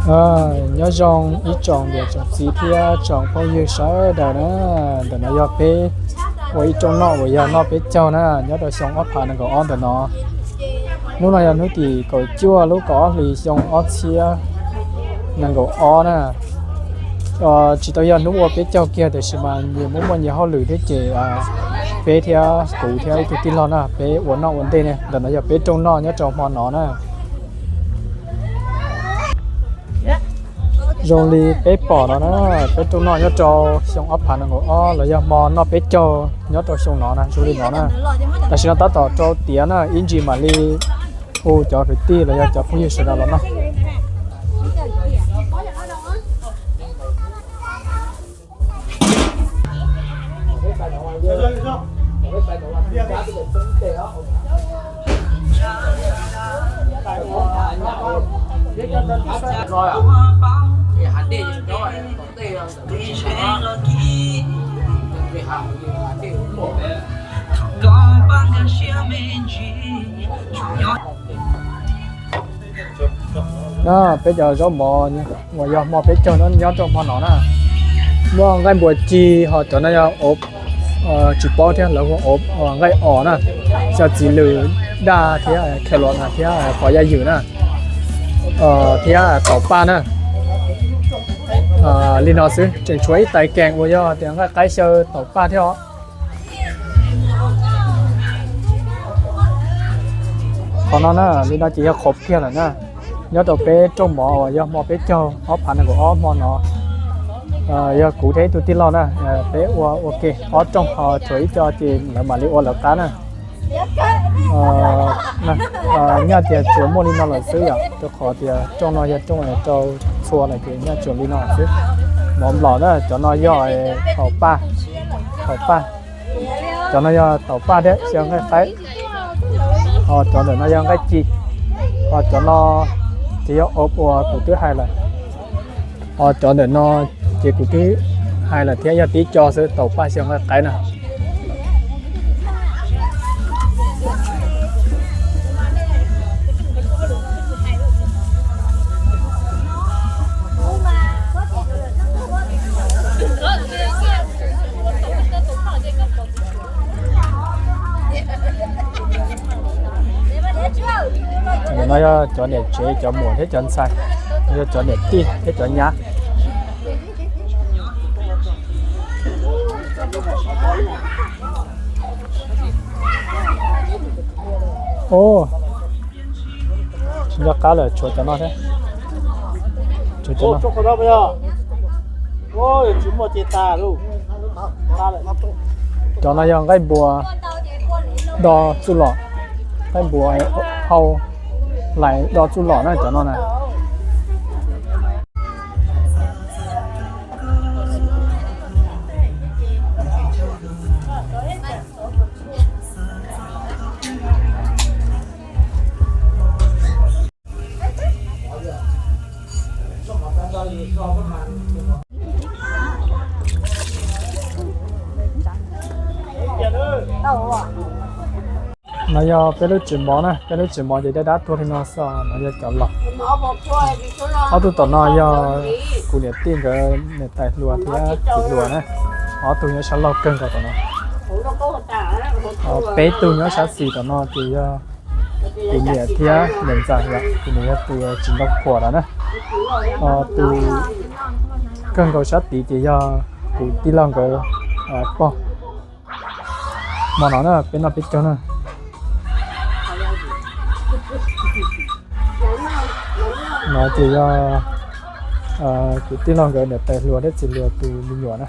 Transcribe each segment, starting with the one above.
Nyob zoo ib tsoom niam tsoom txiv thiab tsoom phooj ywg sawv daws na. Ntawm no yog peb ua ib rooj noj uas yog noj peb caug na, nyob rau xyoo ob phav nees nkaum ob ntawm no. Hnub no yog hnub tim kaum cuaj lub kaum ob hlis xyoo ob txhiab nees nkaum ob na. Tsis tau yog hnub ua peb caug kiag tiam sis mas nyias muaj muaj nyias hauj lwm thiab ces peb thiab kuv thiab ib tug tij laug na peb ua noj ua ntej ne. Ntawm no yog peb rooj noj nyob rau hmo no na. Zoo li peb pom no na, peb rooj noj nyob rau xyoo ob phav nees nkaum ob los yog hmo noj peb caug nyob rau xyoo no na, zoo li no na. Tam sim no tab tom rau tiav na, ib ntsis mam li hu cov kwv tij los yog cov phooj ywg sawv daws los noj. Na, peb cov zaub mov uas yog hmo peb caug no nyob rau hmo no na. Muaj nqaij npua cig, ho cov no yog, tsis paub thiab, lawv hu ua nqaij os na, xyaw txiv lws daj thiab khelos na thiab qos yaj ywm na, thiab taum paj na. Li no xwb, tseem tshuav ib tais kees uas yog tias nqaij qaib xyaw taum paj thiab os. Qhov no na, li no ces yog qhov kiag lawm na. Nyob rau peb rooj mov uas yog hmo peb caug ob phav nees nkaum ob hmo no, yog kuv thiab ib tug tij laug na, peb ua ua ke ob rooj, ho tshuav ib co ces lawv mam li ua lawv qab na. Nyaj tias tsuas muaj li no lawm xwb yom, rau qhov tias rooj no yog rooj rau txhua lawm ces nyaj tsuas li no xwb. Mov nplaum na, cov no yog taum paj, taum paj. Cov no yog taum paj thiab xyaw nqaij qaib. Ho cov ntawm no yog nqaij ci. Ho cov no ces yog ob uas kuv twb hais lawm. Ho cov ntawm no ces kuv twb hais lawm thiab, yog tib co xwb, taum paj xyaw nqaij qaib na. Ntawm no yog cov niam tsev, cov muam thiab cov ntxhais, yog cov niam tij thiab cov nyab. Tsis nco qab lawm, tshuav cov no thiab. Tshuav cov no. Cov no yog nqaij npua do txuj lom, nqaij npua hau hlais do txuj lom na cov no na. No yog peb lub tsev mov na, peb lub tsev mov ces dab dab tuag li no xwb, no yog cov los. Ob tug tom no yog kuv niam tij nkawd niam tais hluas thiab txiv hluas na, ob tug nyob sab laug kawg nkaus tom no. Peb tug nyob sab xis tom no ces yog kuv niam thiab niam ntxawm, kuv niam yog tus tsis ntoo khuam lawm na. Tus kawg nkaus sab tid ces yog kuv tij laug nkawd pog. Hmo no na peb noj peb caug na. No ces yog kuv tij laug nkawd niam tais hluas thiab txiv hluas tus me nyuam na.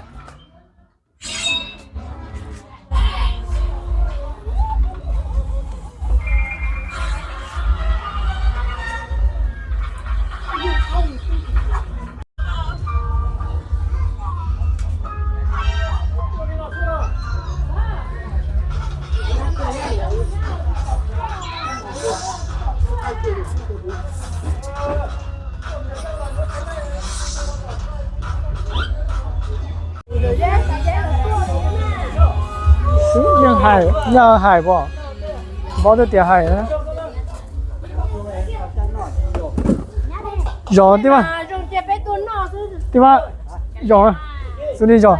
Yeej hais, yog hais pom, paub twb tias hais. Zov tib mas. Tib vaj, zaum, xws li zaum,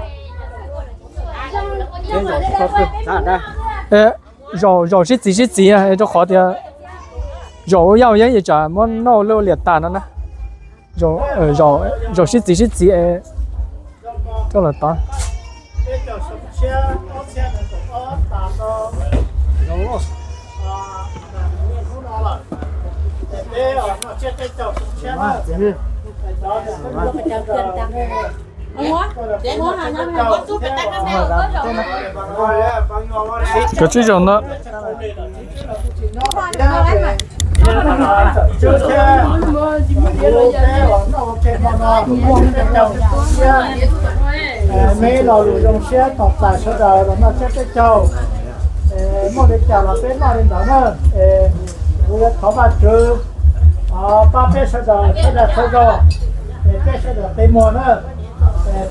zaum, zaum sib txiv sib txiv rau qhov tias zaum ua yaj ua yeeb es tsam muab noj ua liam tas no na. Zaum sib txiv sib txiv es rau lawm tod. Kav tsij zaum ntawd. Me lo lus zoo siab tos txais sawv daws los noj tsiab peb caug. Muaj li cas los peb noj li ntawd na. Kuv yuav thov Vajtswv pab peb sawv daws thiaj li txhawb zog, es peb sawv daws qi muag na.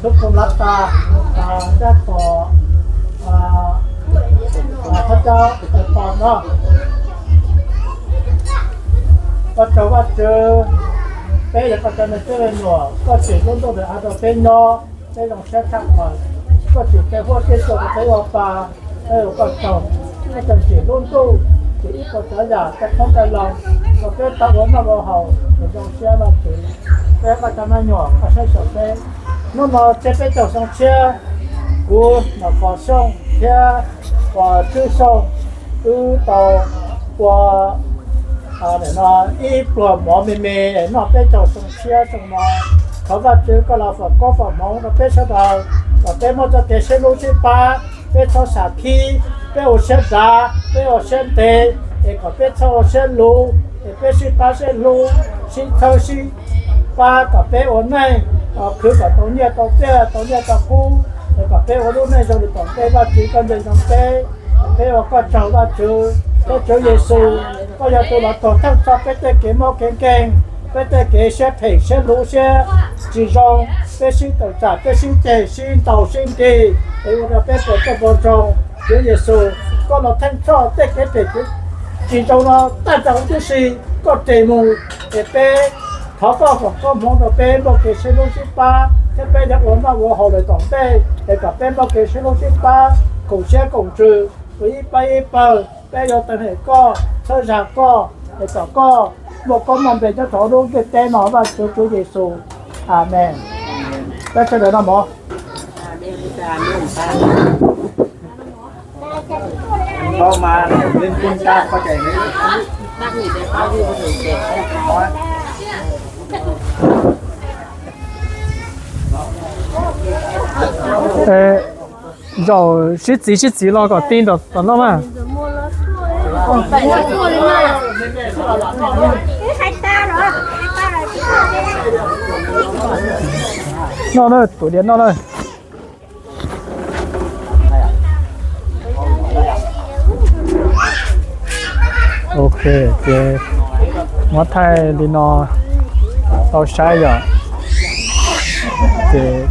Thub koom lav tas, ncaj tom thab cab pom no. Koj tsaug Vajtswv, peb yog koj cov me tub me nyuam, koj tsim lub ntuj ntawm av rau peb nyob, peb zoo siab tshaj plaws. Koj tsim tej huab tej cua rau peb ua pa, peb ua koj tsaug. Koj tseem tsim lub ntuj, tsim ib puas tsav yam tej qoob tej loo rau peb tau ua noj ua haus, peb zoo siab Vajtswv. Peb koj cov me nyuam, koj saib xyuas peb. Hnub no tsiab peb caug xyoo tshiab, kuv Nom Kos Xyooj thiab Pov Tswb Xyooj wb tau ua ib pluag mov me me noj peb caug xyoo tshiab xyoo no. Thov Vajtswv koj los foom koob foom hmoov rau peb sawv daws, kom peb muaj txoj kev sib hlub sib pab, peb txhob sam khib, peb ua siab dav, peb ua siab ntev, es kom peb txhob ua siab luv, es peb sib pab sib hlub, sib txhawb sib pab kom peb ua neej khwv kom tau nyiaj tau txiaj, tau nyiaj tau kub, es kom peb ua lub neej zoo li tom ntej. Vajtswv koj nco ntsoov peb, peb ua koj tsaug Vajtswv. Peb Tswv Yexus, koj yog tus los tuag theej txog peb tej kev mob kev nkeeg, peb tej kev siab phem siab luv siab tsis zoo, peb sib tawm tsam peb sib ceg sib ntaus sib nrig, es ua rau peb puas tsuaj puas ntsoog. Tswv Yexus, koj los theej txhoj tej kev phem tsis zoo no tag nrho huv tib si, koj ris mus, es peb thov koj foom koob hmoov rau peb muaj kev sib hlub sib pab thiab peb yuav ua noj ua haus lawm tom ntej, es kom peb muaj kev sib hlub sib pab, koom siab koom ntsws, ua ib pab ib pawg, peb yuav teem hem koj, txhawb zag koj, es kom koj muaj koob muaj npe nyob rau lub ntiaj teb no. Vajtswv Tswv Yexus, Amees. Peb sawv daws noj mov. Zaum sib txiv sib txiv los kom ti nram tom no mas. Noj na, tus diav noj na. Ok, ces muab thaij li no tau saib yom. Ces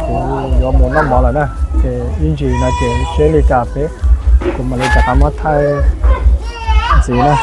kuv yuav mus noj mov lawm na, ces ib ntsis no ces seb li cas peb, kuv mam li rov qab muab thaij ntxiv na.